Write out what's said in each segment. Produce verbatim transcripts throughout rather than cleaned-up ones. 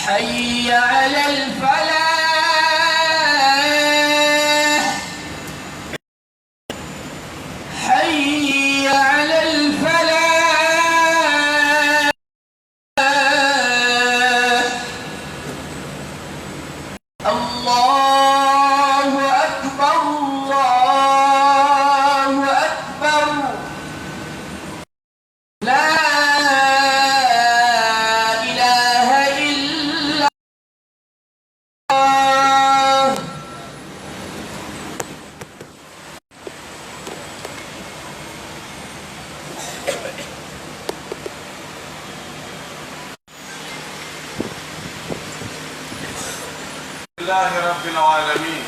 حي على الفلاح. حي على الفلاح. الله أكبر، الله أكبر. لا إله إلا الله. لله رب العالمين.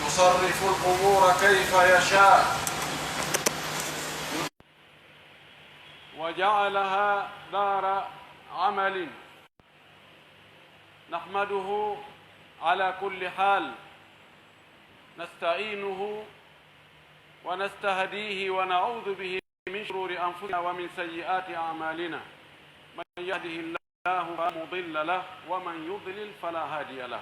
يصرف الأمور كيف يشاء. وجعلها دار عمل. نحمده على كل حال، نستعينه ونستهديه ونعوذ به من شرور أنفسنا ومن سيئات أعمالنا. من يهده الله فلا مضل له ومن يضلل فلا هادي له.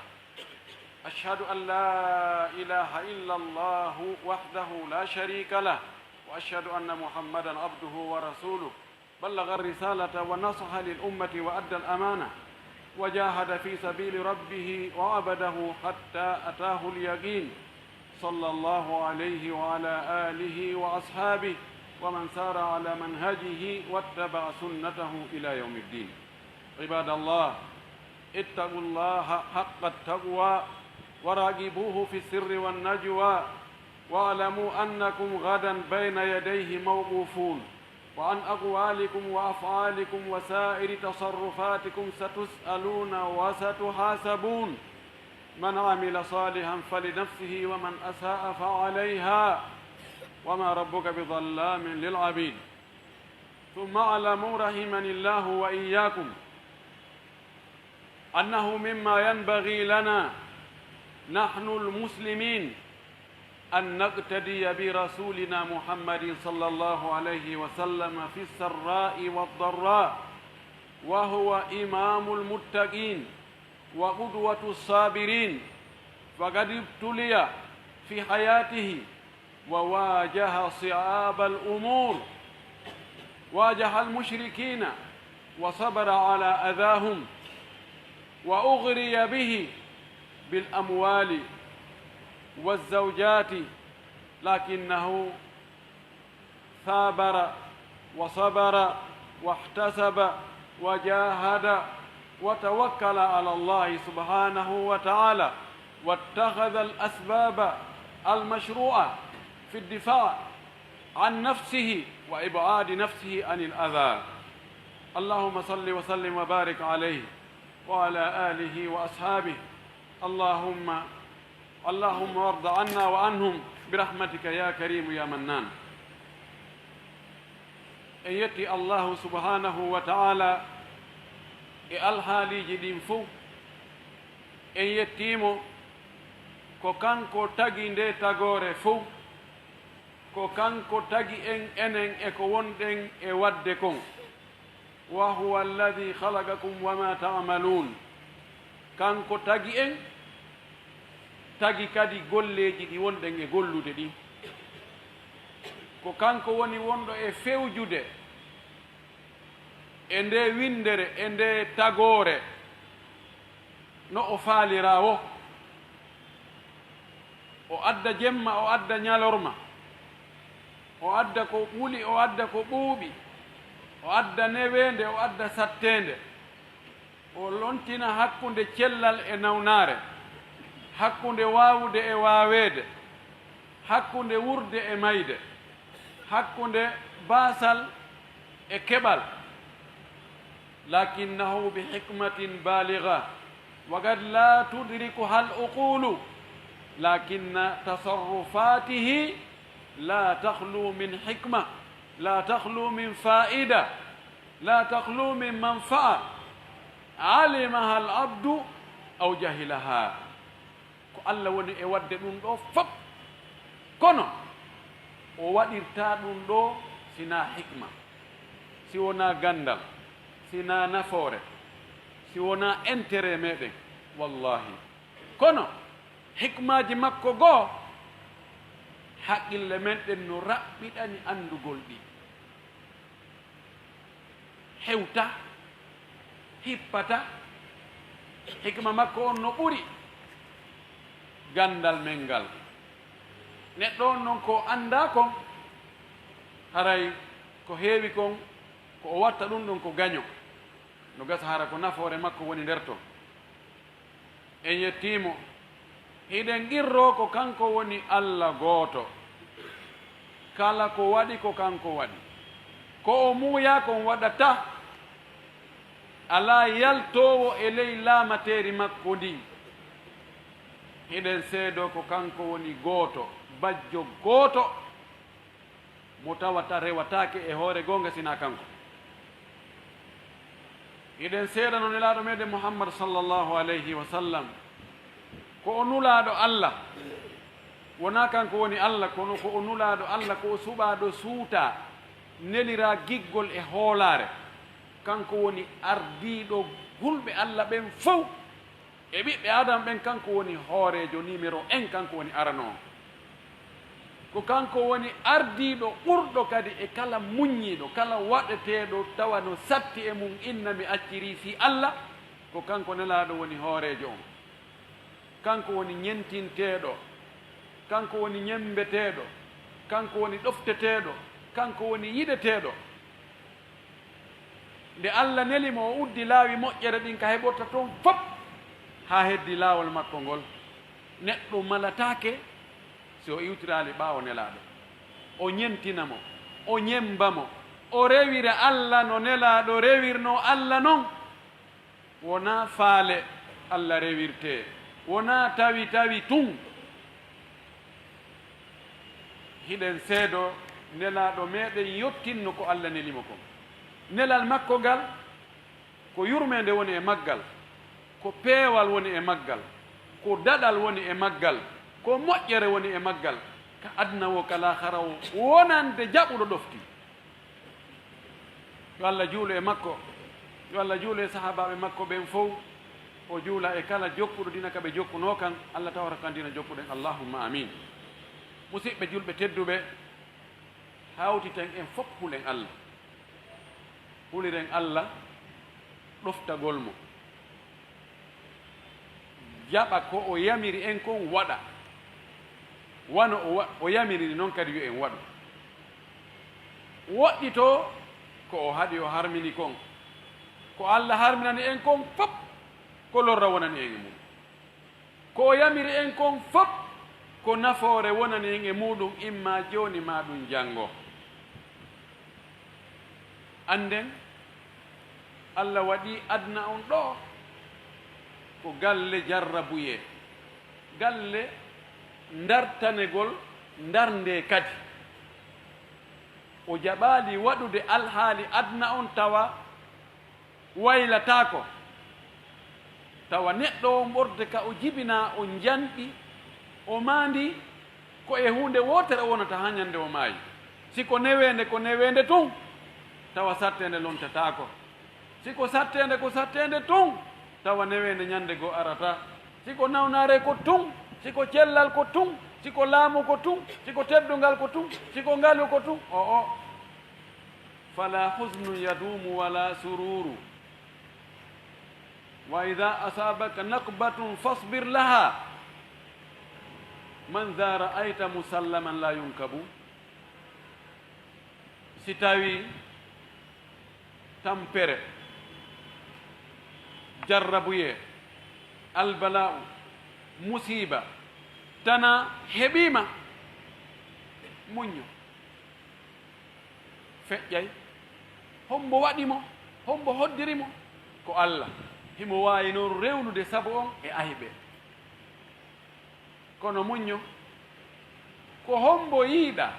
أشهد أن لا إله إلا الله وحده لا شريك له، وأشهد أن محمدا عبده ورسوله، بلغ الرسالة ونصح للأمة وأدى الأمانة، وجاهد في سبيل ربه وعبده حتى أتاه اليقين، صلى الله عليه وعلى آله وأصحابه ومن سار على منهجه واتبع سنته إلى يوم الدين. عباد الله، اتقوا الله حق التقوى وراقبوه في السر والنجوى، واعلموا أنكم غدا بين يديه موقوفون، وعن أقوالكم وأفعالكم وسائر تصرفاتكم ستسألون وستحاسبون. من عمل صالحا فلنفسه ومن أساء فعليها، وما ربك بظلام للعبيد. ثم اعلموا رحمني الله وإياكم أنه مما ينبغي لنا نحن المسلمين أن نقتدي برسولنا محمد صلى الله عليه وسلم في السراء والضراء، وهو إمام المتقين وقدوة الصابرين، فقد ابتلي في حياته وواجه صعاب الأمور، واجه المشركين وصبر على أذاهم، وأغري به بالأموال والزوجات، لكنه ثابر وصبر واحتسب وجاهد وتوكل على الله سبحانه وتعالى، واتخذ الأسباب المشروعة في الدفاع عن نفسه وإبعاد نفسه عن الأذى. اللهم صل وسلم وبارك عليه وعلى آله وأصحابه. اللهم، اللهم وارض عنا وعنهم برحمتك يا كريم يا منان. En yetti Allahu subhanahu wa ta'ala e alhaaliiji ɗin fow. En yettiimo ko kanko tagi nde tagoore fow. Ko kanko tagi en enen e ko wonɗen e waɗde kon. Wa huwa alladhi khalaqakum wa ma ta'malun. Kanko tagi en, tagi kadi golleeji ɗi wonɗen e gollude ɗin. Ko kanko woni wonɗo e fewjude e nde winndere, e nde tagoore, no o faalira wo. O adda jemma, o adda ñalorma, o adda ko ɓuli, o adda ko ɓuuɓi, o adda neweende, o adda satteende. O lontina hakkunde cellal e nawnaare, hakkunde waawude e waaweede, hakkunde wuurde e mayde, hakkunde baasal e keɓal. لكنه بحكمة بالغة وقد لا تدركها العقول، لكن تصرفاته لا تخلو من حكمة، لا تخلو من فائدة، لا تخلو من منفعة، علمها العبد أو جهلها. Ko Allah woni e waɗde ɗum ɗoo fof, kono o waɗirtaa ɗum ɗoo si naa hikma, si wonaa ganndal, Si na nafoore, si wonaa intérêt meɗen, wallahi. Kono hikmaaji makko goo, haqqille men ɗen no raɓɓiɗani anndugol ɗi. Hewta, hippata, hikma makko on no ɓuri ganndal men ngal. Neɗɗo on non ko anndaa kon, haray ko heewi kon, ko o watta ɗun ɗon ko gaño. No gasa hara ko nafoore makko woni nder ton. En yettii mo. Hiɗen qirroo ko kanko woni Alla gooto. Kala ko waɗi ko kanko waɗi. Ko o muuyaa kon waɗataa. Alaa yaltoowo e ley laamateeri makko ndin. Hiɗen seedoo ko kanko woni gooto, bajjo gooto. Mo tawata rewataake e hoore goonga sinaa kanko. Hiɗen seedano Nelaaɗo meɗen Muhammad sallallahu alayhi wa sallam, ko o Nulaaɗo Alla. Wonaa kanko woni Alla, kono ko o Nulaaɗo Alla, ko o suɓaaɗo suutaa, neliraa giggol e hoolaare. Kanko woni ardiiɗo hulɓe Alla ɓen fow. E ɓiɓɓe Aadama ɓen, kanko woni hooreejo, numéro un, kanko woni arano on. Ko kanko woni ardiiɗo ɓurɗo kadi e kala muññiiɗo, kala waɗeteeɗo tawa no satti e mum, inna mi accirii fii Alla, ko kanko Nelaaɗo woni hooreejo on. Kanko woni ñentinteeɗo, kanko woni ñemmbeteeɗo, kanko woni ɗofteteeɗo, kanko woni yiɗeteeɗo. Nde Alla neli mo, o uddi laawi moƴƴere ɗin ka heɓorta ton fop, haa heddii laawol makko ngol. Neɗɗo malataake si o iwtiraali ɓaawo Nelaaɗo. O ñentina mo, o ñemmba mo, o rewira Alla no Nelaaɗo rewirnoo Alla non. Wonaa faale Alla rewirtee, wonaa tawi tawi tun. Hiɗen seedoo Nelaaɗo meɗen yottinno ko Alla neli mo kon. Nelal makko ngal, ko yurmeende woni e maggal, ko peewal woni e maggal, ko daɗal woni e maggal, ko moƴƴere woni e maggal, ka aduna woo ka laakhara woo, wonande jaɓuɗo ɗofti. Yo Alla juulu e makko, yo Alla juulu e sahaabaaɓe makko ɓen fow, o juula e kala jokkuɗo diina ka ɓe jokkunoo kan, Alla tawata kan diina jokkuɗen, Allahumma amin. Musiɓɓe julɓe tedduɓe, hawtiten en fop hulen Alla. Huliren Alla ɗoftagol mo. Jaɓa ko o yamiri en kon waɗa. Wano o wa-, o yamiri non kadi yo en waɗu. Woɗɗitoo ko o haɗi o harmini kon. Ko Alla harminani en kon fop, ko lorra wonani en e mum. Ko o yamiri en kon fop, ko nafoore wonani en e muuɗum, imma jooni maa ɗum janngo. Annden, Alla waɗii aduna on ɗoo ko galle jarrabuyee, galle ndartanegol, ndarndee kadi. O jaɓaali waɗude alhaali aduna on tawa waylataako, tawa neɗɗo on ɓorde ka o jibinaa, o njanɗi, o maandii, ko e huunde wootere o wonata haa ñande o maayi. Si ko neweende, ko neweende tun, tawa satteende lontataako. Si ko satteende, ko satteende tun, tawa neweende ñande goo arataa. Si ko nawnaare ko tun, si ko cellal ko tun, si ko laamu ko tun, si ko teddungal ko tun, si ko ngalu ko tun, o o. فلا حزن يدوم ولا سرور. وإذا أصابتك نكبة فاصبر لها. من ذا رأيت مسلما لا ينكب. Si tawii tampere, jarrabuyee, albala'u, musiiba, tanaa heɓii ma, muññu. Feƴƴay. Hombo waɗi mo? Hombo hoddiri mo? Ko Alla. Himo waawi non rewnude sabu on e ayɓe. Kono muñño. Ko hombo yiiɗa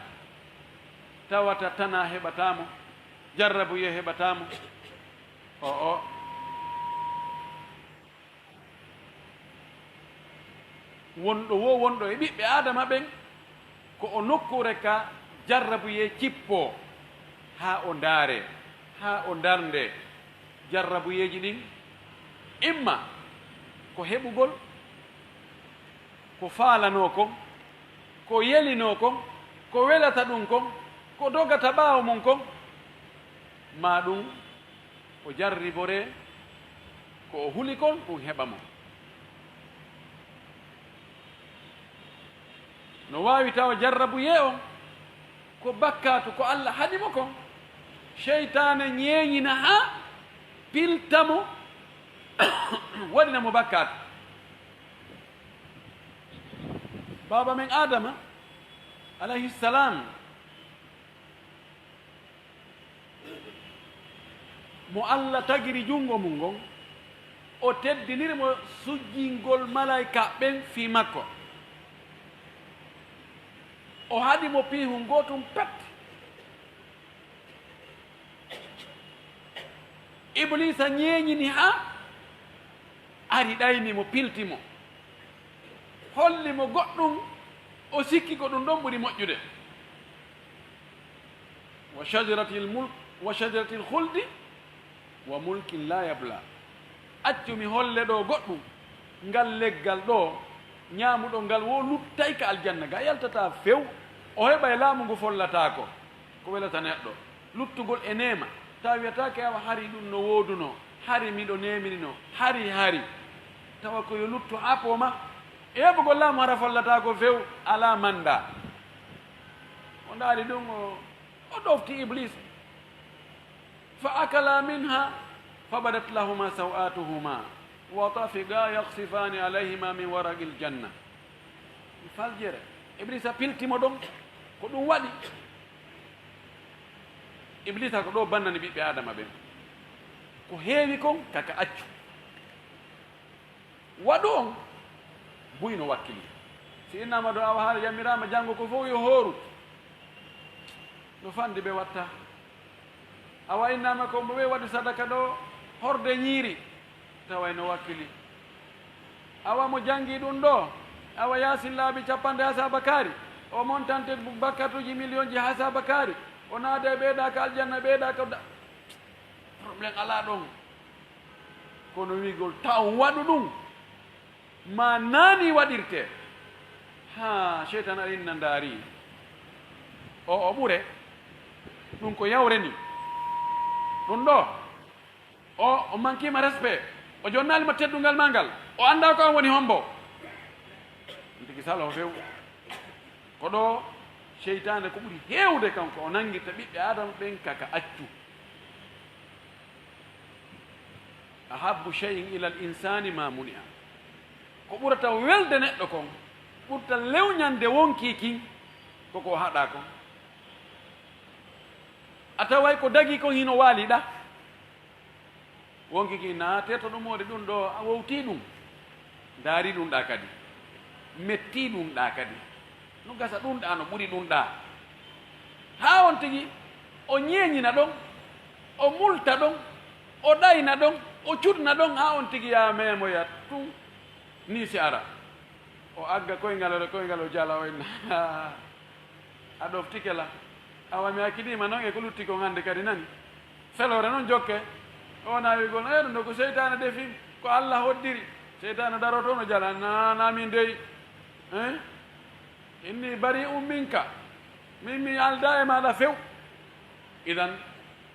tawata tanaa heɓataa mo, jarrabuyee heɓataa mo? O o. Wonɗo woo wonɗo e ɓiɓɓe Aadama ɓen, ko o nokkuure ka jarrabuyee cippoo, haa o ndaaree, haa o ndarndee. Jarrabuyeeji ɗin, imma ko heɓugol ko faalanoo kon, ko yelinoo kon, ko welata ɗum kon, ko dogata ɓaawo mum kon, maa ɗum o jarriboree ko o huli kon, ɗum heɓa mo. No waawi tawa jarrabuyee on ko bakkaatu ko Alla haɗi mo kon, seytaane ñeeñina haa pilta mo, waɗina mo bakkaatu. Baaba men Aadama, alayhi salam, mo Alla tagiri junngo mum ngon, o teddiniri mo sujjingol malaa'ika ɓen fii makko. O haɗi mo piihun gootun pet. Ibliisa ñeeñini haa ari ɗayni mo, pilti mo, holli mo goɗɗum, o sikki ko ɗum ɗon ɓuri moƴƴude. Wa shajaratil mulk, wa shajaratil khuldi wa mulkin la yabla. Accu mi holle ɗo goɗɗum, ngal leggal ɗo, ñaamuɗo ngal wo luttay ka aljanna, ga yaltataa few, o heɓay laamu ngu follataako. Ko welata neɗɗo luttugol e neema, tawa wiyataake awa hari ɗum no woodunoo, hari miɗo neemirino, hari, hari. Tawa ko yo luttu haa pooma. E heɓugol laamu hara follataako few, alaa manndaa. O ndaari ɗum, o, o ɗofti Ibliis. Fa akala minha fa badat lahuma saw'atuhuma wa tafiqa yakhsifani alayhima min waraqil janna. Faljere, Ibliisa pilti mo ɗon, ko ɗum waɗi. Ibliisa ko ɗo bannani ɓiɓɓe Aadama ɓen. Ko heewi kon, kaka accu. Waɗu on, buy no wakkili. Si innama ɗo awa haala yamiraama janngo ko fof yo hooru. No fanndi ɓe watta. Awa innama ko mbo ɓe waɗi sadaka ɗo horde ñiiri, taway no wakkili. Awa mo janngi ɗum ɗo, awa yaasin laabi capanɗe haa saabakaari, o montante bu-, bakkatuuji miliyonji haa saabakaari, o naada e ɓeeɗa ka aljanna, ɓeeɗa ka da-, problème alaa ɗon. Kono wiigol taw waɗu ɗum, ma naani waɗirte. Haa seytan aɗa inna ndaari. O, o ɓure. Ɗum ko yawre ni. Ɗum ɗo. O, o mankiima respect. O jonnaali ma teddungal ma ngal. O anndaa ko an woni hombo. Ɗum tigi salo few. Ko ɗo seytaane ko ɓuri heewde kanko o nanngirta ɓiɓɓe Aadama ɓen kaka accu. Ahabbu shay'in ilal insaani ma muni'a. Ko ɓurata welde neɗɗo kon, ɓurta lewñande wonkii kin, ko ko haɗa kon. A taway ko dagi kon hino waali ɗa. Wonkii kin naate to ɗum woni ɗum ɗo, a wowtii ɗum. Ndaari ɗum ɗa kadi. Mettii ɗum ɗa kadi. No gasa ɗum ɗa no ɓuri ɗum ɗa. Haa on tigi o ñeeñina ɗon, o multa ɗon, o ɗayna ɗon, o cuɗna ɗon, haa on tigi yaa meemoya tun. Ni si ara. O agga koyngal, o koyngal o jala o inna. A ɗoftike la. Awa mi hakkidiima non e ko lutti kon hannde kadi nani. Feloore non jokke. O na wiigol, "Eh, ɗum ɗo ko seytaane defi, ko Alla hoddiri." Seytaane daroto no jala, "Na, na min dey. Eh? Inni bari'un minka. Min mi aldaa e maaɗa few." Idan,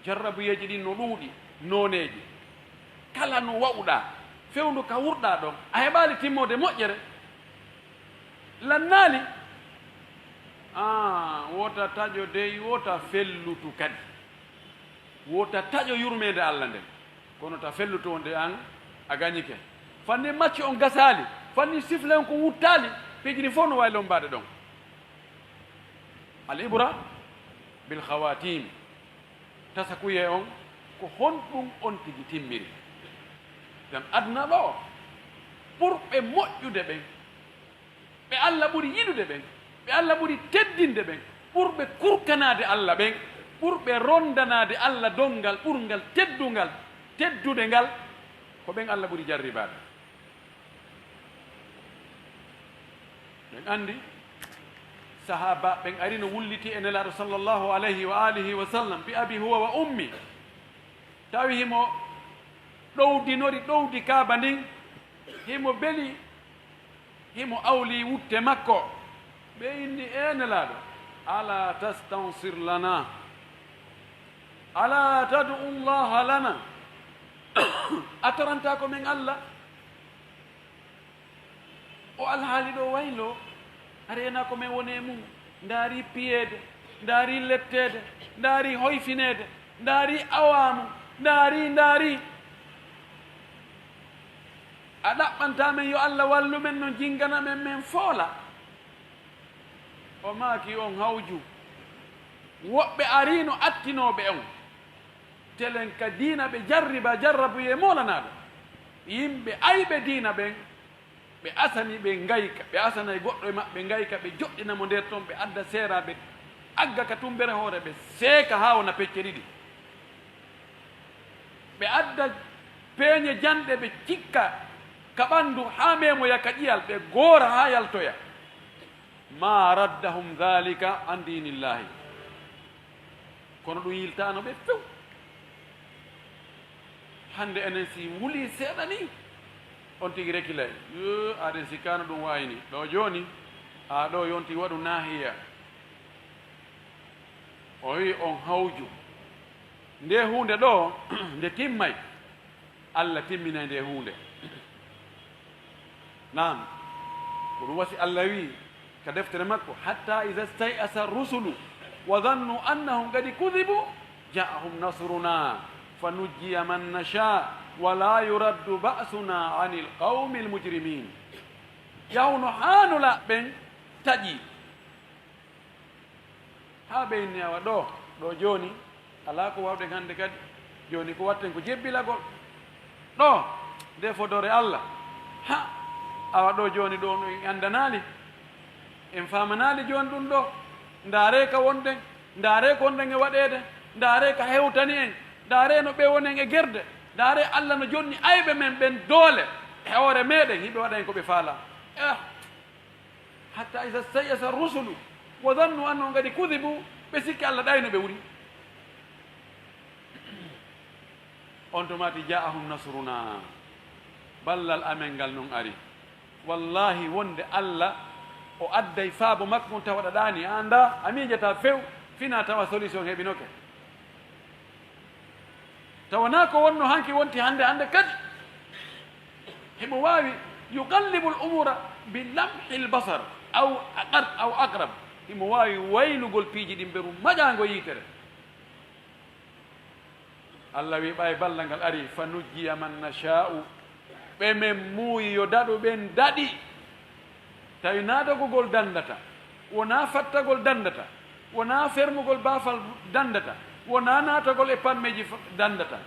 jarrabuyeeji ɗin no ɗuuɗi, nooneeji. Kala no wa'uɗaa, fewndu ka wurɗaa ɗon, a heɓaali timmoode moƴƴere. Lannaali. Ah, wota taƴo dey, wota fellutu kadi. Wota taƴo yurmeende Alla nden. Kono ta fellutu wonde an a gañike. Fanni macci on gasaali, fanni sifle on ko wuttaali, piiji ɗin fof no waawi lommbaade ɗon. Al ibra bil khawatim. Tasakuyee on ko honɗum on tigi timmiri. Ngam aduna ɗo, ɓurɓe moƴƴude ɓen, ɓe Alla ɓuri yiɗude ɓen, ɓe Alla ɓuri teddinde ɓen, ɓurɓe kurkanaade Alla ɓen, ɓurɓe ronndanaade Alla donngal ɓurngal teddungal, teddude ngal, ko ɓen Alla ɓuri jarribaade. Ɓen anndi sahaaba ɓen ari no wulliti e Nelaaɗo sallallahu alayhi wa alihi wa sallam, bi abi huwa wa ummi. Tawi himo ɗowdinori ɗowdi Kaaba ndin, himo beli, himo awlii wutte makko. Ɓe inni, "Ee Nelaaɗo, alaa tastansir lana? Alaa tad'u Allaha lana?" A torantaako men Alla? O alhaali ɗo waylo, a reenaa ko men woni e mum. Ndaari piyeede, ndaari letteede, ndaari hoyfineede, ndaari awaamu, ndaari, ndaari. A ɗaɓɓantaa men yo Alla wallu men, no jingana men, men foola. O maaki, "On hawju." Woɓɓe ariino attinooɓe on, telen ka diina ɓe jarriba, jarrabuyee moolanaaɗo. Yimɓe ayɓe diina ɓen, ɓe asani ɓe ngayka, ɓe asanay goɗɗo e maɓɓe ngayka, ɓe joɗɗina mo nder ton, ɓe adda seera, ɓe agga ka tumbere hoore, ɓe seeka haa wona pecce ɗiɗi. Ɓe adda peeñe janɗe, ɓe cikka ka ɓandu haa meemoya ka ƴiyal, ɓe goora haa yaltoya. Ma raddahum dhalika an dinillahi. Kono ɗum yiltaano ɓe few. Hannde enen si wuli seeɗa ni, on tigi rekilay. Yo, aɗen sikkaano ɗum waayni. Ɗo jooni, a ɗo yonti waɗu naahiya. O wi on hawju. Nde huunde ɗo, nde timmay. Alla timminay nde huunde. Naam, ko ɗum wasi Alla wi ka deftere makko, "Hatta iza stay'asa rusulu wa dhannu annahum qad kudhibu, ja'ahum nasruna fanujjiya man nasha wa la yuraddu ba'suna anil qawmil mujrimin." Yahuno haa nulaaɓe ɓen taƴi. Haa ɓe inni, awa ɗo, ɗo jooni, alaa ko waawɗen hannde kadi. Jooni ko watten ko jebbilagol. Ɗo, nde fodore Alla. Ha, awa ɗo jooni ɗo no en anndanaali. En faamanaali jooni ɗum ɗo. Ndaaree ka wonɗen. Ndaaree ko wonɗen e waɗeede. Ndaaree ka hewtani en. Ndaaree no ɓe wonen e gerde. Ndaaree Alla no jonni ayɓe men ɓen doole e hoore meɗen. Hiɓe waɗa en ko ɓe faalaa. Eh. Hatta iza stay'asa rusulu wa dhannu annahum qad kudhibu, ɓe sikki Alla ɗayno ɓe wuri. On to maati, ja'ahum nasruna, ballal amen ngal non ari. Wallahi, wonde Alla o adday faabo makko ngon tawa ɗaɗaani, a anndaa, a miijataa few, fina tawa solution heɓinoke. Tawanaa ko wonno hanki wonti hannde, hannde kadi. Himo waawi yuqallibul umura bi lamhil basar aw aqar-, aw aqrab. Himo waawi waylugol piiji ɗin beru maƴaango yiitere. Alla wi ɓay ballal ngal ari, fa nujjiya man nashaa'u. Ɓe men muuyi yo daɗu ɓen daɗi. Tawi naatagugol danndata, wonaa fattagol danndata, wonaa fermugol baafal danndata, wonaa naatagol e pammeeji f-, danndata.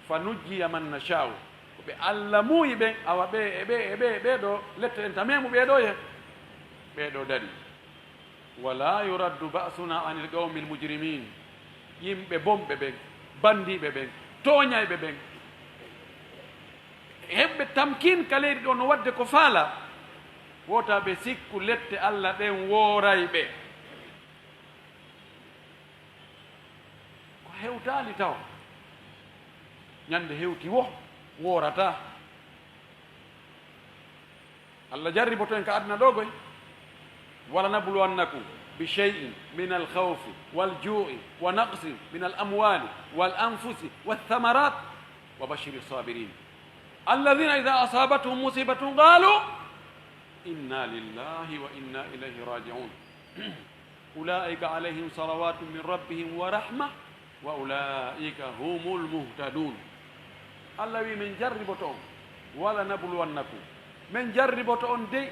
Fa nujjiya man nashaa'u. Ko ɓe Alla muuyi ɓen, awa ɓe, e ɓe, e ɓe, ɓee ɗo, lette ɗen ta meemu ɓee ɗo ye. Ɓee ɗo daɗi. Wala yuraddu ba'suna anil qawmil mujrimin. Yimɓe bonɓe ɓen, banndiiɓe ɓen, tooñayɓe ɓen, heɓɓe tamkin ka leydi ɗo no waɗde ko faala, wota ɓe sikku lette Alla ɗen wooray ɓe. Ko hewtaali taw, ñande hewti wo, woorata. Alla jarriboto en ka aduna ɗo goy. Wala nabluwannakum bi shay'in min al khawfi wal ju'i wa naqsin min al amwali wal anfusi wath thamarat wa bashiri sabirin. Alladhina idha asabatuhum musibatun qalu inna lillahi wa inna ilayhi raji'un. Ulaika alayhim salawatun min rabbihim wa rahma wa ulaika humul muhtadun. Allah wi, min jarriboto on, wala nabluwannakum, min jarriboto on dey,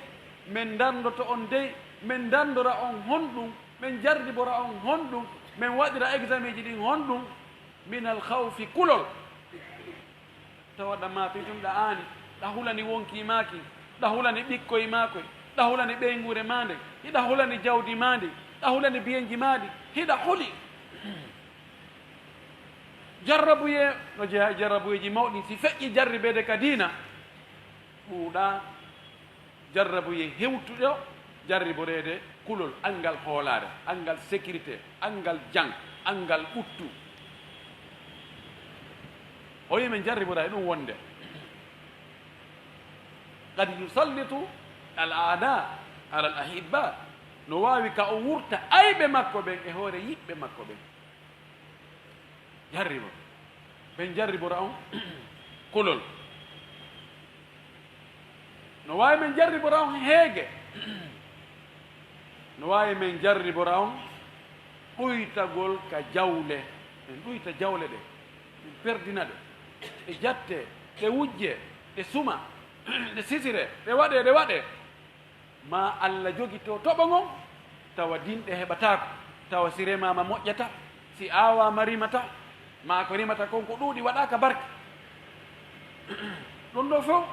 min ndardoto on dey, min ndardora on honɗum, min jarribora on honɗum, min waɗira examen ji ɗin honɗum, min al khawfi, kulol. Tawa ɗa maati tun, ɗa aani, ɗa hulani wonkii maa kin, ɗa hulani ɓikkoy maa koy, ɗa hulani ɓeynguure maa nden, hiɗa hulani jawdi maa ndin, ɗa hulani biyenji maa ɗin, hiɗa huli. Jarrabuyee no jeyaa e jarrabuyeeji mawɗi, si feƴƴi jarribeede ka diina, ɗuuɗaa. Jarrabuyee hewtuɗo jarriboreede kulol, anngal hoolaare, anngal sécurité, anngal jam, anngal ɓuttu. O wi men jarribora e ɗum wonde, qad yusallitu al aada ala al ahibba, no waawi ka o wurta ayɓe makko ɓen e hoore yiɓɓe makko ɓen. Jarribo. Ɓen jarribora on kulol. No waawi men jarribora on heege. No waawi men jarribora on ɗuytagol ka jawle. En ɗuyta jawle ɗe, en perdina ɗe. Ɗe jatte, ɗe wujje, ɗe suma, ɗe sisire, ɗe waɗe, ɗe waɗe. Ma Allah jogito toɓo ngon, tawa dinɗe heɓataako, tawa si remaama moƴƴata, si aawaama rimata, ma ko rimata kon ko ɗuuɗi waɗaaka barke. Ɗum ɗo fof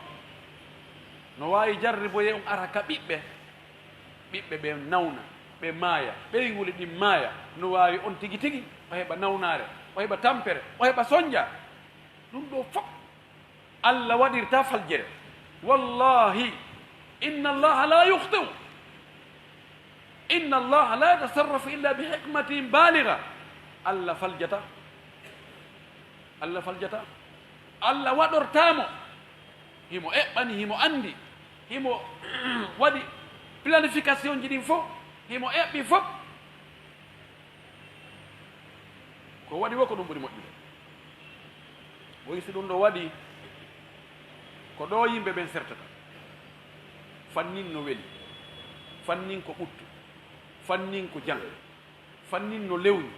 no waawi jarriboye on ara ka ɓiɓɓe, ɓiɓɓe ɓe nawna, ɓe maaya, ɓeynguuli ɗin maaya, no waawi on tigi tigi o heɓa nawnaare, o heɓa tampere, o heɓa sonja. Ɗum ɗo fof Allah waɗirta faljere. Wallahi, inna Allaha la yukhti'u. Inna Allaha la yatasarrafu illa bi hikmatin baligha. Allah faljata. Allah faljata. Allah waɗortamo. Himo eɓɓani, himo andi, himo waɗi planification ji ɗin fof, himo eɓɓi fof. Ko waɗi wo ko ɗum ɓuri moƴƴude. Woy si ɗum ɗo waɗi, ko ɗo yimɓe ɓen sertata. Fannin no weli, fannin ko ɓuttu, fannin ko jang, fannin no lewni,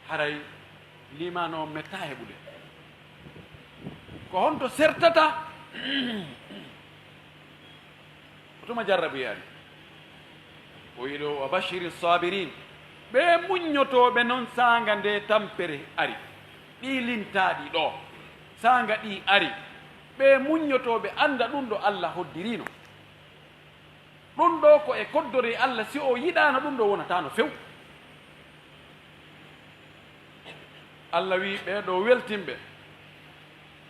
haray liimaano on metta heɓude. Ko honto sertata? Ko tuma jarrabu e ari. O wi'i ɗo, "Wa bashiri sabirin." Ɓe muññotooɓe non saanga nde tampere ari. Ɗi lintaaɗi ɗo. Saanga ɗi ari. Ɓe muññotooɓe anda ɗum ɗo Allah hoddirino. Ɗum ɗo ko e koddore Allah, si o yiɗaano ɗum ɗo wonataano few. Allah wi'i ɓee ɗo weltinɓe,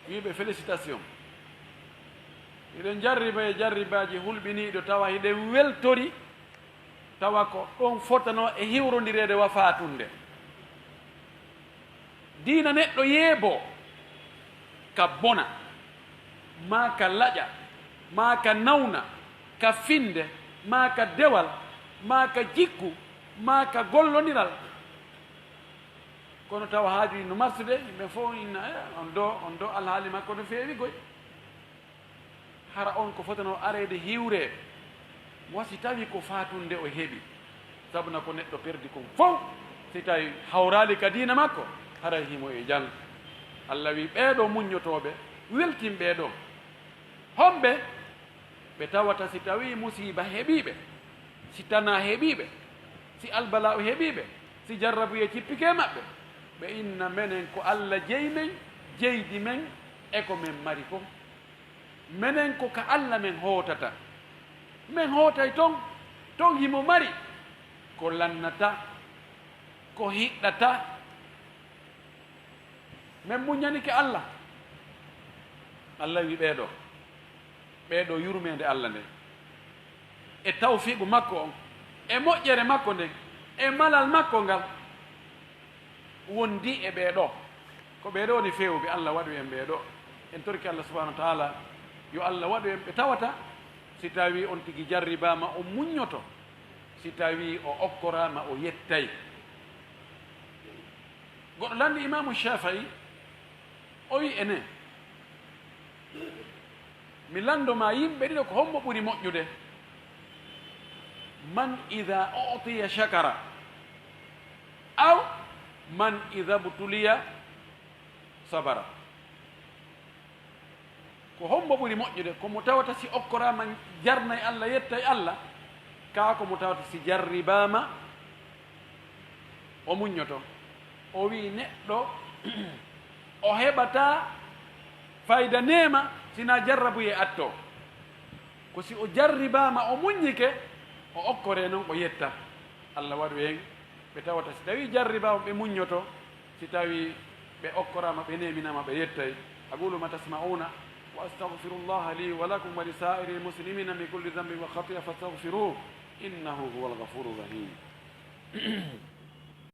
wi'i ɓe, "Félicitation. Miɗen jarriba e jarribaaji hulɓiniiɗo, tawa hiɗen weltori, tawa ko ɗon fotano e hiwrondireede wa faatunde." Diina neɗɗo yeeboo, ka bona, maa ka laƴa, maa ka nawna, ka finde, maa ka dewal, maa ka jikku, maa ka gollondiral. Kono tawa haaju no marsude, yimɓe fof inna, "Eh, on ɗo, on ɗo alhaali makko no feewi goy." Hara on ko fotano areede hiwre, mo si tawi ko faatunde o heɓi. Sabuna ko neɗɗo perdi kon fof, si tawi hawraali ka diina makko, haray himo e jang. Allah wi, "Ɓee ɗo muññotooɓe, weltin ɓee ɗo." Homɓe? Ɓe tawata si tawi musiiba heɓiiɓe, si tana heɓiiɓe, si albala'u heɓiiɓe, si jarrabuye cippike maɓɓe, ɓe inna, "Menen ko Allah jeyi men, jeydi men, e ko men mari kon." Menen ko ka Alla men hootata. Men hootay ton, ton himo mari ko lannata, ko hiɗɗata. Men muññanike Alla. Alla wi ɓee ɗoo, ɓee ɗoo yurmeende Alla nden, e tawfiiqu makko on, e moƴƴere makko nden, e malal makko ngal, wondi e ɓee ɗoo. Ko ɓee ɗoo woni feewuɓe, Alla waɗu en ɓee ɗoo. En torki Alla subhaanahu wa taala yo Alla waɗu en ɓe tawata, si tawii on tigi jarribaama, o muññoto, si tawii o okkoraama, o yettay. Goɗɗo lanndi Imaamu Shaafi'i, o wi enen, mi lanndo ma yimɓe ɗiɗo, ko hombo ɓuri moƴƴude? Man ida utiya shakara, aw man ida btuliya sabara. Ko hombo ɓuri moƴƴude? Ko mo tawata si okkoraama jarnay Alla, yettay Alla, kaa ko mo tawata si jarribaama o muññoto? O wi neɗɗo o heɓataa fayda neema si na jarrabuyee attoo. Ko si o jarribaama o muññike, o okkoree non o yetta. Alla waɗu en ɓe tawata si tawii jarribaama ɓe muññoto, si tawii ɓe okkoraama ɓe neeminaama ɓe yettay. أقول ما تسمعون وأستغفر الله لي ولكم ولسائر المسلمين من كل ذنب وخطيئة فاستغفروه إنه هو الغفور الرحيم.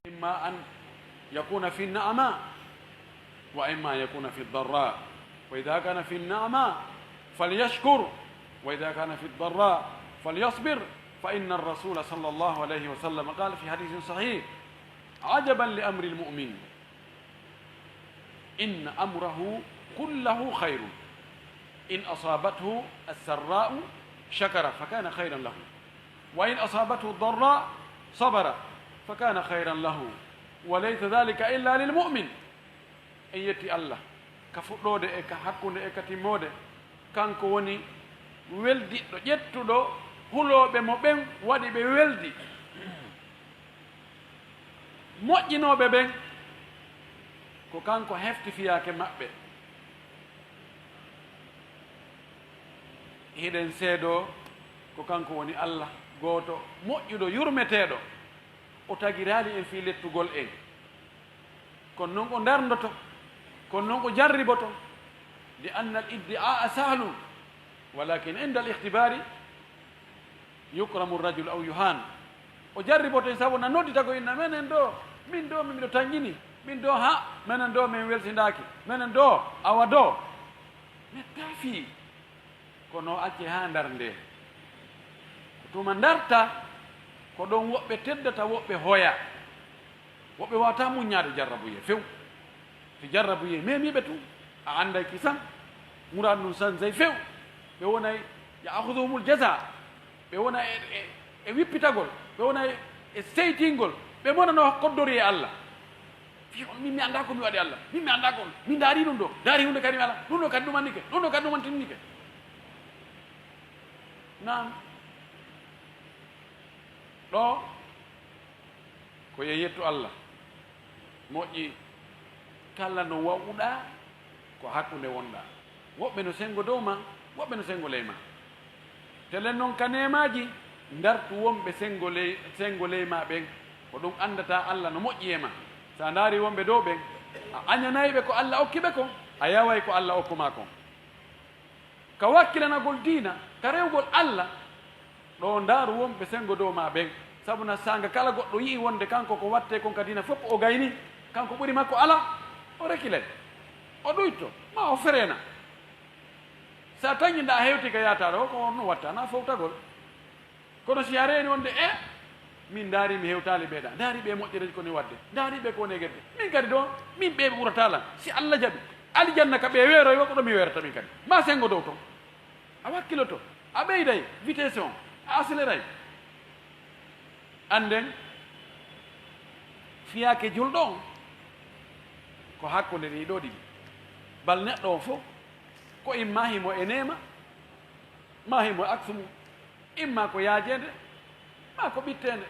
إما أن يكون في النعماء وإما يكون في الضراء، وإذا كان في النعماء فليشكر، وإذا كان في الضراء فليصبر، فإن الرسول صلى الله عليه وسلم قال في حديث صحيح: عجبا لأمر المؤمن، إن أمره كله خير، إن أصابته السراء شكر فكان خيرا له، وإن أصابته الضراء صبر فكان خيرا له، وليس ذلك إلا للمؤمن. En yetti Allah ka fuɗɗoode e ka hakkunde e ka timmoode. Kanko woni weldiɗɗo, ƴettuɗo hulooɓe mo ɓen, waɗi ɓe weldi. Moƴƴinooɓe ɓen, ko kanko hefti fiyaake maɓɓe. Hiɗen seedoo ko kanko woni Allah gooto, moƴƴuɗo, yurmeteeɗo. O tagiraali en fii lettugol en. Kono non o ndarndoto, kono non o jarriboto. لأن الادعاء سهل، ولكن عند الاختبار يكرم الرجل أو يهان. O jarriboto en sabu na noddita ko inna, "Menen ɗo, min ɗo, min miɗo tanƴini, min ɗo, ha, menen ɗo, min welsindaaki, menen ɗo, awa ɗo." Mettaafi. Kono o acce haa ndar nde. Ko tuma ndarta, ko ɗon woɓɓe teddata, woɓɓe hoya. Woɓɓe wawata muññaade jarrabuyee few. Si jarrabuyee memiiɓe tun, a annday kisan, muraadu ndun sansay few. Ɓe wonay, يأخذهم الجزاء. Ɓe wona e, e, e wippitagol, ɓe wona e, e seytingol, ɓe mona no koddori e Allah. Fii on, min mi anndaa ko mi waɗi Allah, min mi anndaa ko on, min ndaari ɗum ɗo, ndaari huunde kadi mi ala, ɗum ɗo kadi ɗumannike, ɗum ɗo kadi ɗumantinnike. Naam. Ɗo ko yo yettu Allah. Moƴƴi, kala no wa'uɗaa, ko hakkunde wonɗaa. Woɓɓe no senngo dow maa, woɓɓe no senngo ley maa. Telen non ka neemaaji, ndartu wonɓe senngo ley, senngo ley maa ɓen. Ko ɗum anndata Allah no moƴƴi e maa. Si a ndaari wonɓe dow ɓen, a añanay ɓe ko Allah okki ɓe kon, a yaway ko Allah okku maa kon. Ka wakkilanagol diina, ka rewgol Allah, ɗo ndaaru wonɓe senngo dow maa ɓen. Sabu na saanga kala goɗɗo yi'i wonde kanko ko wattee kon ka diina fof o gayni, kanko ɓuri makko alaa, o rekilay, o ɗuytoo, maa o fereena. Si a tañi nda a hewti ka yaataare o, ko on no watta, na fowtagol. Kono si a reeni wonde, e, min ndaari mi hewtaali ɓee ɗa, ndaari ɓee moƴƴereeji ko ni waɗde, ndaari ɓee ko woni e gedde. Min kadi ɗo, min ɓee ɓe ɓurata lan. Si Allah jaɓi, alijanna ka ɓee weeroy o, ko ɗo mi weerata min kadi. Ma senngo dow ton. A wakkiloto, a ɓeyday vitesse on, a accéléray. Annden, fiyaake julɗo on, ko hakkunde ɗii ɗoo ɗiɗi. Bal neɗɗo on fof, ko imma himo e neema, ma himo e aksu mum. Imma ko yaajeende, maa ko ɓitteende,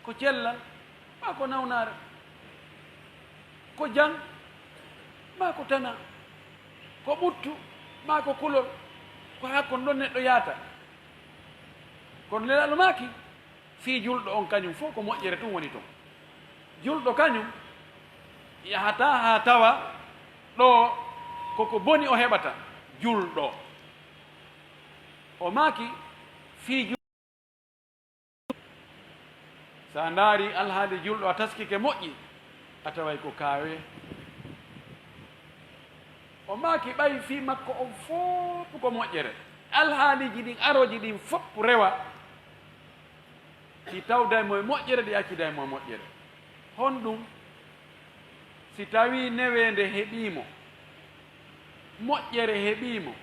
ko cellal, maa ko nawnaare, ko jam, maa ko tana, ko ɓuttu, maa ko kulol, ko haa kon ɗon neɗɗo yaata. Kono Nelaaɗo maaki, fii julɗo on kañum fof ko moƴƴere tun woni ton. Julɗo kañum yahataa haa tawa ɗo ko ko boni o heɓata. Julɗo. O maaki, fii ju-, so a ndaari alhaali julɗo a taskike moƴƴi, a taway ko kaawe. O maaki ɓay fii makko on fof ko moƴƴere. Alhaaliiji ɗin arooji ɗin fof rewa. Ɗi tawday mo e moƴƴere, ɗi acciday mo e moƴƴere. Honɗum? Si tawii neweende heɓii mo, moƴƴere heɓii mo,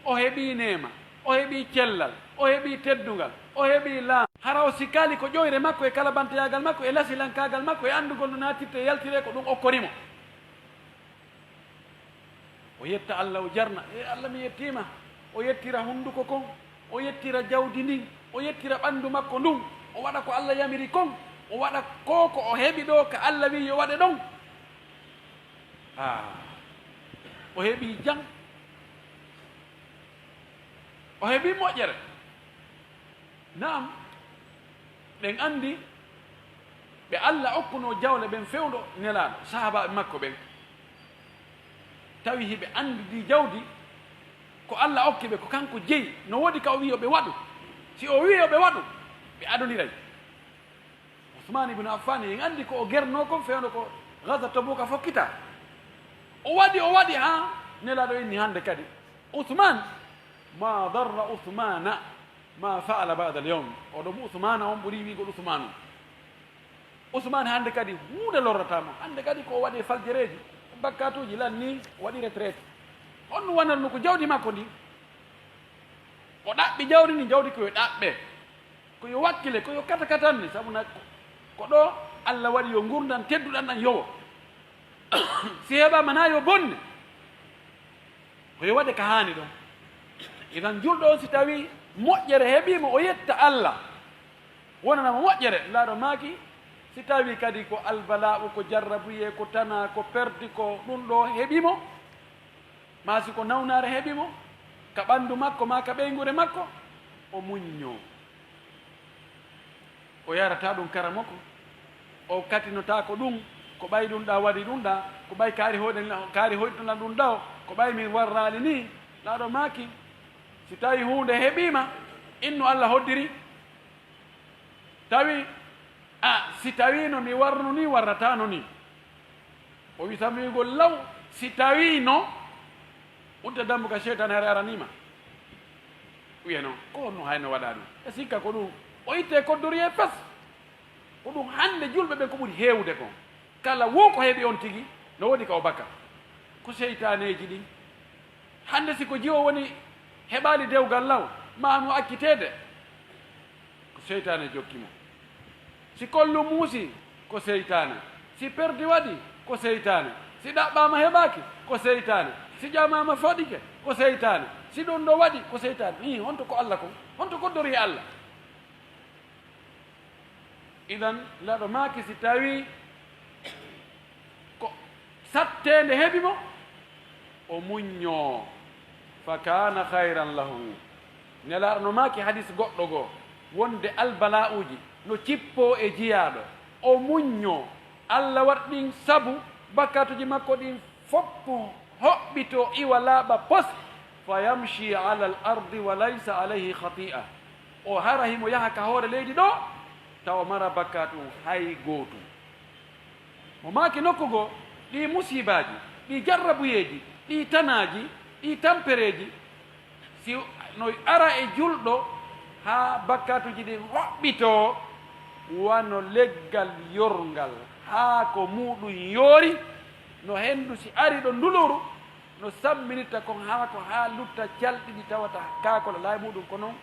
o heɓii neema, o heɓii cellal, o heɓii teddungal, o heɓii laamu, hara o sikaali ko ƴoyre makko e kalabanteyaagal makko e lasilankaagal makko e anndugol no naatirte e yaltire ko ɗum okkori mo. O yetta Allah, o jarna, "E Allah, mi yettiima." O yettira hunnduko kon, o yettira jawdi ndin, o yettira ɓanndu makko ndun, o waɗa ko Allah yamiri kon, o waɗa ko, ko o heɓi ɗo ka Allah wi'i yo waɗe ɗon. Ah, o heɓi jam, o heɓi moƴƴere. Naam, ɓen anndi ɓe Allah okkunoo jawle ɓen fewndo Nelaaɗo, sahaabaaɓe makko ɓen. Tawi hiɓe anndi ndi jawdi ko Allah okki ɓe, ko kanko jeyi, no woodi ka o wi'i yo ɓe waɗu. Si o wi'i yo ɓe waɗu, ɓe adoniray. Usmaan ibn Affaan, en anndi ko o gernoo kon fewndo ko Gazwa Tabuuka fokkitaa. O waɗi, o waɗi haa Nelaaɗo inni hannde kadi, Usman, ma darra Usmana ma faala ba'da al-yawm. O ɗum Usmana on ɓuri wi'gol Usmanu. Usman hannde kadi huunde lorrataa mo. Hannde kadi ko o waɗi e faljereeji, bakkatuuji, lanni, o waɗi retraite. On ɗum wonatno ko jawdi makko ndi? O ɗaɓɓi jawdi ndi, jawdi ko yo ɗaɓɓe, ko yo wakkile, ko yo kata katanni, sabu na ko ɗo Allah waɗi yo ngurndan tedduɗan ɗan yowo. Si heɓaama na yo bonne, ko yo waɗe ka haani ɗon. Idan julɗo on si tawi moƴƴere heɓii mo, o yetta Allah, wonana mo moƴƴere. Nelaaɗo maaki, si tawi kadi ko albala'u, ko jarrabuyee, ko tana, ko perdi, ko ɗum ɗo heɓi mo, maa si ko nawnaare heɓi mo ka ɓanndu makko maa ka ɓeynguure makko, o muññoo. O yarataa ɗum karamoko, o katinotaako ɗum, ko ɓay ɗum ɗa waɗi ɗum ɗa, ko ɓay kaari hoyɗen, kaari hoyɗinɗan ɗum ɗa o, ko ɓay min warraali nii. Nelaaɗo maaki, si tawi huunde heɓiima, innu Allah hoddiri. Tawi, a, si tawiino mi warnu nii, warrataano nii. O wi samiyugol law, si tawiino, udda dambugal seytaane hare araniima. Wiya non, ko honno hayno waɗa ɗum? E sikka ko ɗum, o itte koddoriyee fes. Ko ɗum hannde julɓe ɓen ko ɓuri heewude kon. Kala wo ko heɓi on tigi, no woodi ka o baka. Ko seytaaneeji ɗin. Hannde si ko jiwo woni heɓaali dewgal law, maa no acciteede, ko seytaane jokki mo. Si kollu muusi, ko seytaane. Si perdi waɗi, ko seytaane. Si ɗaɓɓaama heɓaaki, ko seytaane. Si ƴamaama faɗike, ko seytaane. Si ɗum ɗo waɗi, ko seytaane. Ii, honto ko Allah kon? Honto koddori e Allah? Idan, Nelaaɗo maaki, si tawi ko satteende heɓi mo, o muññoo, fa kaana khayran lahu. Nelaaɗo no maaki hadis goɗɗo goo, wonde albala'uuji no cippoo e jiyaaɗo, o muññoo, Allah waɗa ɗin sabu bakkatuuji makko ɗin fof hoɓɓitoo, iwa laaɓa pos, fa yamshi ala al ardi wa laysa alayhi khati'a. O hara himo yaha ka hoore leydi ɗo, tawa mara bakkaatu hay gootum. Mo maaki nokku goo, ɗii musiibaaji, ɗii jarrabuyeeji, ɗii tanaaji, ɗii tampereeji, si no ara e julɗo haa bakkaatuuji ɗin hoɓɓitoo, wano leggal yorngal, haa ko muuɗum yoori, no henndu si ari ɗo nduluru, no samminirta kon haa ko haa lutta calɗi ɗi tawata kaakola laayi muuɗum, ko non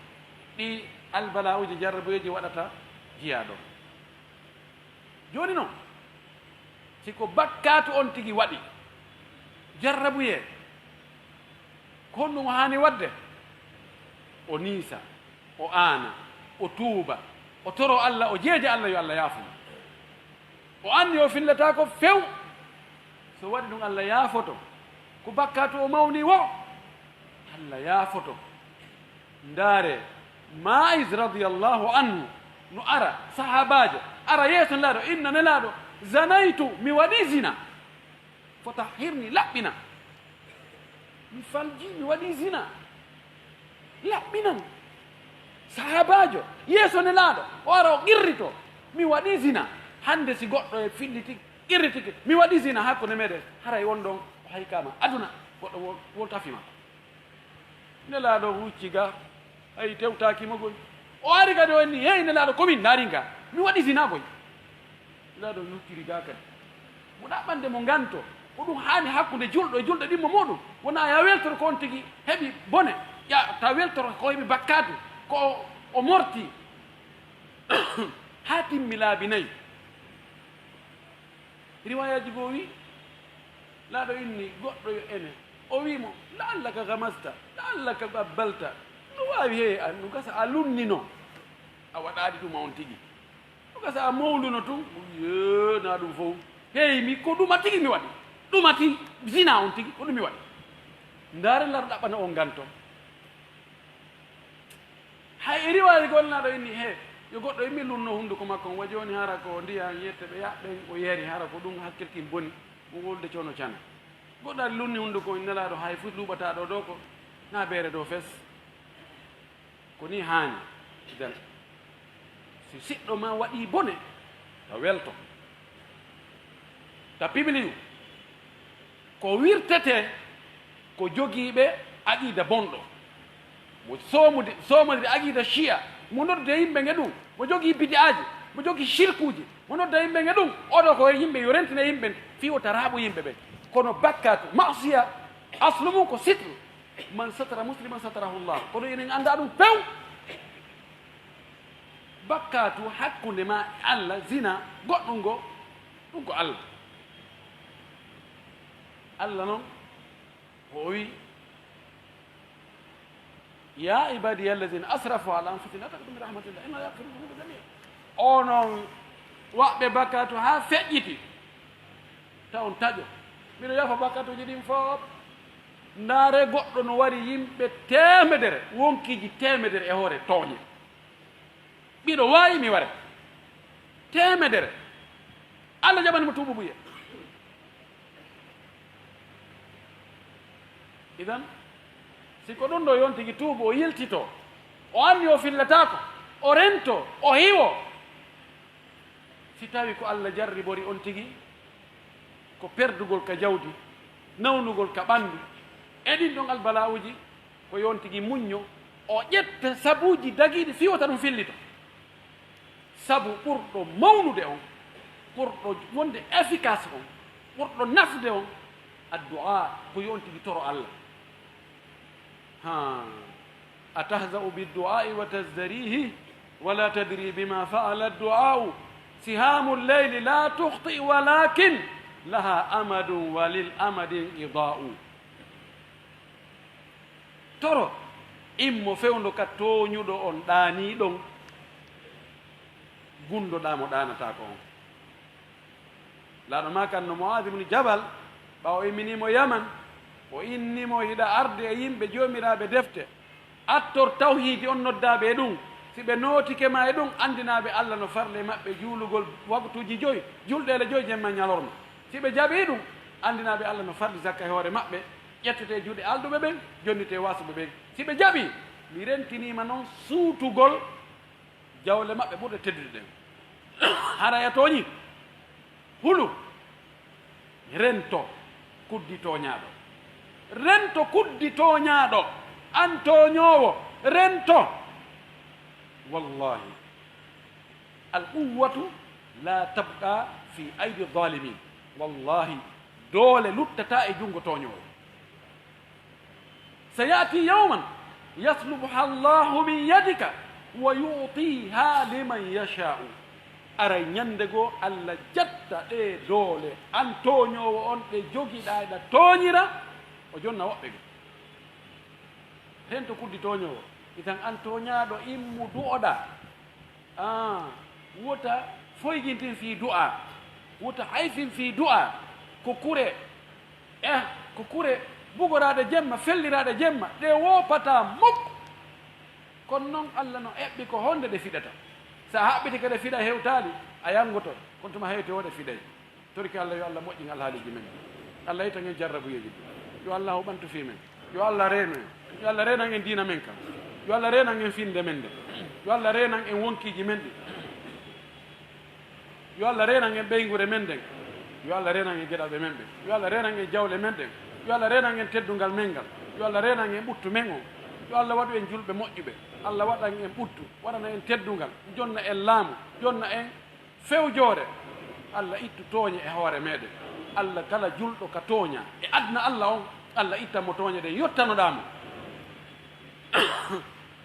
ɗii albala'uuji, jarrabuyeeji waɗata jiyaaɗo. Jooni non, si ko bakkaatu on tigi waɗi, jarrabuyee, ko honɗum o haani waɗde? O niisa, o aana, o tuuba, o toroo Allah, o jeeja Allah yo Allah yaafo mo. O anndi o fillataako few. So waɗi ɗum, Allah yaafoto. Ko bakkaatu o mawni wo, Allah yaafoto. Ndaaree, Ma'iz radiyallahu anhu no ara, sahaabaajo, ara yeeso Nelaaɗo, inna Nelaaɗo, "Zanaytu, mi waɗii zina. Fatahhirni, laɓɓina. Mi faljii, mi waɗii zina. Laɓɓinan." Sahaabaajo, yeeso Nelaaɗo, o ara o qirrito, "Mi waɗii zina." Hannde si goɗɗo e filliti, qirritike, "Mi waɗii zina hakkunde meɗen," haray won ɗon o haykaama aduna, goɗɗo wo-, woltafi ma. Nelaaɗo hucci ga, hay tewtaaki mo goy. O ari kadi o inni, "Hey Nelaaɗo, ko min ndaari ga. Mi waɗi zina goy." Nelaaɗo hucciri ga kadi. Mo ɗaɓɓande mo nganto. Ko ɗum haani hakkunde julɗo e julɗo ɗimmo muɗum. Wona ya weltoro ko on tigi heɓi bone. Ya ta weltoro ko heɓi bakkaatu. Ko o, o morti. Haa timmi laabi nayi. Riwayaaji goo wi, Nelaaɗo inni goɗɗo yo ene. O wi mo, "La'allaka gamasta, la'allaka qabbalta." No waawi, he, a, no gasa a lunnino. A waɗaali ɗum on tigi. No gasa a mowluno tun. O wi, "Ee, na ɗum fow. Hey, mi ko ɗuma tigi mi waɗi. Ɗuma ti, zina on tigi, ko ɗum mi waɗi." Ndaare Nelaaɗo ɗaɓɓana on nganto. Hay e riwaayaaji goo Nelaaɗo inni, he, yo goɗɗo immi lunno hunnduko makko on, wa jooni hara ko ndiyan yette ɓe yaɓɓen, o yari, hara ko ɗum hakkilkin boni, mo wolde coono cana. Goɗɗo ari lunni hunnduko on, Nelaaɗo hay fus luuɓataa ɗo, ɗo ko na beere ɗo fes. Ko nii haani. Idan, si siɗɗo ma waɗii bone, ta welto. Ta pibiliyu. Ko wirtetee ko jogiiɓe aqiida bonɗo, mo soomude, soomodiri aqiida Shia, mo noddude yimɓe nge ɗum, mo jogii bid'aaji, mo jogii shirkuuji, mo nodda yimɓe nge ɗum. Oɗo ko yimɓe yo rentine yimɓe fii wota raaɓo yimɓe ɓen. Kono bakkaatu, ma'siya, aslu mum ko sitru. Man satara musliman satarahu Allah. Kono enen annda ɗum few. Bakkaatu hakkunde ma e Allah, zina, goɗɗum ngo, ɗum ko Allah. Allah noon, o wi, "Ya ibadiya alladhina asrafu ala anfusihim la taqnatu min rahmatillah, inna Allah yaghfiru dhunuba jami'a." Onon waɗɓe bakkaatu haa feƴƴiti, taw on taƴo. Miɗo yafa bakkaatuuji ɗin fof. Ndaare goɗɗo no wari yimɓe teemedere, wonkiiji teemedere e hoore tooñe. Miɗo waawi mi ware. Teemedere. Allah jaɓani mo tuubu buye. Idan, si ko ɗum ɗo yontigi tuubu, o yiltito, o anndi o fillataako, o rento, o hiwo. Si tawi ko Allah jarribori on tigi, ko perdugol ka jawdi, nawnugol ka ɓanndu, e ɗin ɗon albala'uuji, ko yo on tigi muñño, o ƴetta sabuuji dagiiɗi fii wota ɗum fillito. Sabu ɓurɗo mawnude on, ɓurɗo wonde efficace on, ɓurɗo nafde on, addu'a, ko yo on tigi toro Allah. Ha. Atahza'u biddu'a'i wa tazdarihi, wa la tadri bima fa'ala addu'a'u. Sihamu llayli la tukhti walakin laha amadun wa lil amadi inqida'u. Toro, immo fewndo ka tooñuɗo on ɗaanii ɗon, gundoɗaa mo ɗaanataako on. Laaɗo maakanno Mu'aaz ibn Jabal, ɓaawo imminii mo Yaman, o innii mo, "Hiɗa arde e yimɓe joomiraaɓe defte, attor tawhiidi on noddaaɓe e ɗum. Si ɓe nootike ma e ɗum, anndinaa ɓe Alla no farli e maɓɓe juulugol waktuuji joy, julɗeele joy jemma e ñalorma. Si ɓe jaɓii ɗum, anndinaa ɓe Alla no farli zakka e hoore maɓɓe, ƴettete e juuɗe alɗuɓe ɓen, jonnite e waasuɓe ɓen. Si ɓe jaɓii, mi rentinii ma non suutugol jawle maɓɓe ɓurɗe teddude ɗen. Haray a tooñii. Hulu, rento kuddi tooñaaɗo. Rento kuddi tooñaaɗo. An tooñoowo, rento. Wallahi, al quwwatu la tabqa fi aydi zalimin." Wallahi, doole luttataa e junngo tooñoowo. Sayati yawman yaslubuha Allahu min yadika wa yu'tiha liman yasha'u. Aray ñande goo, Alla jatta ɗee doole, an tooñoowo on, ɗe jogiɗaa, eɗa tooñira, o jonna woɓɓe goo. Rento kuddi tooñoowo. Itan an tooñaaɗo, immu du'oɗaa. Ah, wota foygintin fii du'aa, wota hayfin fii du'aa. Ko kure, eh, ko kure bugoraaɗe jemma, felliraaɗe jemma, ɗe woopataa muk. Kono non, Alla no eɓɓi ko honde ɗe fiɗata. Sa haɓɓiti kadi fiɗa hewtaali, a yangoto, kono tuma hewti o ɗe fiɗay. Torike Alla, yo Alla moƴƴin alhaaliiji men. Alla itta en jarrabuyeeji ɗi. Yo Alla huɓantu fii men. Yo Alla reenu en. Yo Alla reenan en diina men kan. Yo Alla reenan en finnde men nden. Yo Alla reenan en wonkiiji men ɗi. Yo Alla reenan en ɓeynguure men nden. Yo Alla reenan en geɗalɓe men ɓen. Yo Alla reenan en jawle men ɗen. Yo Alla reenan en teddungal men ngal. Yo Alla reenan en ɓuttu men on. Yo Alla waɗu en julɓe moƴƴuɓe. Alla waɗan en ɓuttu, waɗana en teddungal, jonna en laamu, jonna en fewjoore. Alla ittu tooñe e hoore meɗen. Alla, kala julɗo ka tooña e aduna Alla on, Alla ittan mo tooñe ɗen, yottanoɗaa mo.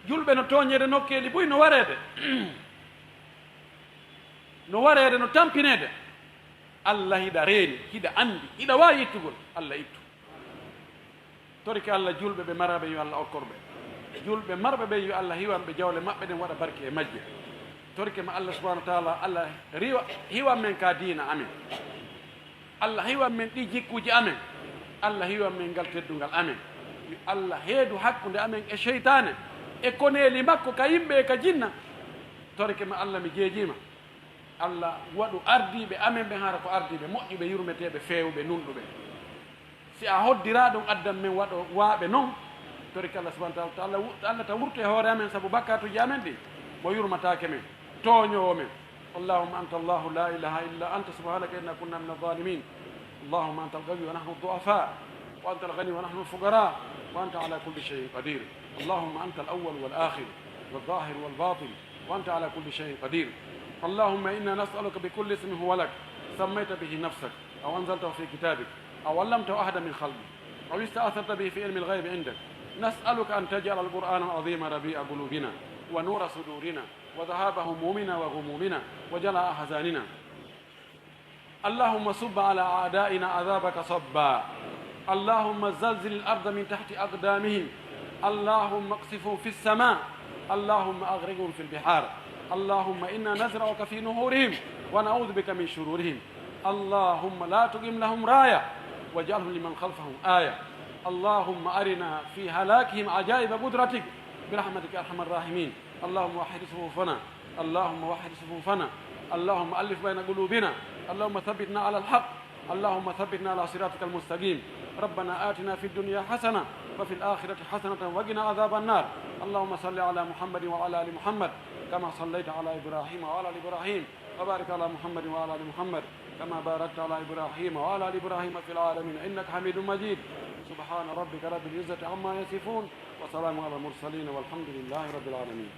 Julɓe no tooñeede nokkeeli buy, no wareede. No wareede, no tampineede. Alla, hiɗa reeni, hiɗa anndi, hiɗa waawi ittugol. Alla ittu. Torike Alla, julɓe ɓe maraaɓe, yo Alla okkor ɓe. Julɓe marɓe ɓe, yo Alla hiwan ɓe jawle maɓɓe ɗen, waɗa barke e majje. Torike ma Alla subhanahu wa taala, Alla riwa, hiwan men ka diina amen. Alla hiwan men ɗi jikkuuji amen. Alla hiwan men ngal teddungal amen. Yo Alla heedu hakkunde amen e seytaane, e koneeli makko ka yimɓe e ka jinna. Torike ma Alla, mi jeejiima. Alla, waɗu ardiiɓe amen ɓen hara ko ardiiɓe moƴƴuɓe, yurmeteeɓe, feewuɓe, nunɗuɓe. Si a hoddiraa ɗum, addan men waɗo waaɓe non. Torike Alla subhanahu wa taala, Alla wu-, Alla ta wurtu e hoore amen sabu bakkaatuuji amen ɗi, mo yurmataake men, tooñoowo men. Allahumma anta Allahu la ilaha illa anta subhanaka inna kunna min adh-dhalimin. اللهم أنت القوي ونحن الضعفاء، وأنت الغني ونحن الفقراء، وأنت على كل شيء قدير. اللهم أنت الأول والآخر والظاهر والباطن، وأنت على كل شيء قدير. اللهم إنا نسألك بكل اسم هو لك، سميت به نفسك، أو أنزلته في كتابك، أو علمته أحدا من خلقك، أو استأثرت به في علم الغيب عندك، نسألك أن تجعل القرآن العظيم ربيع قلوبنا، ونور صدورنا، وذهاب همومنا وغمومنا، وجلاء أحزاننا. اللهم صب على أعدائنا عذابك صبا. اللهم زلزل الأرض من تحت أقدامهم. اللهم اقذفهم في السماء. اللهم أغرقهم في البحار. اللهم إنا نزرعك في نحورهم ونعوذ بك من شرورهم. اللهم لا تقم لهم راية واجعلهم لمن خلفهم آية. اللهم أرنا في هلاكهم عجائب قدرتك برحمتك يا أرحم الراحمين. اللهم وحد صفوفنا. اللهم وحد صفوفنا. اللهم ألف بين قلوبنا. اللهم ثبتنا على الحق. اللهم ثبتنا على صراطك المستقيم. ربنا آتنا في الدنيا حسنة وفي الآخرة حسنة وقنا عذاب النار. اللهم صل على محمد وعلى آل محمد كما صليت على إبراهيم وعلى آل إبراهيم، وبارك على محمد وعلى آل محمد كما باركت على إبراهيم وعلى آل إبراهيم في العالمين إنك حميد مجيد. سبحان ربك رب العزة عما يصفون، وسلام على المرسلين، والحمد لله رب العالمين.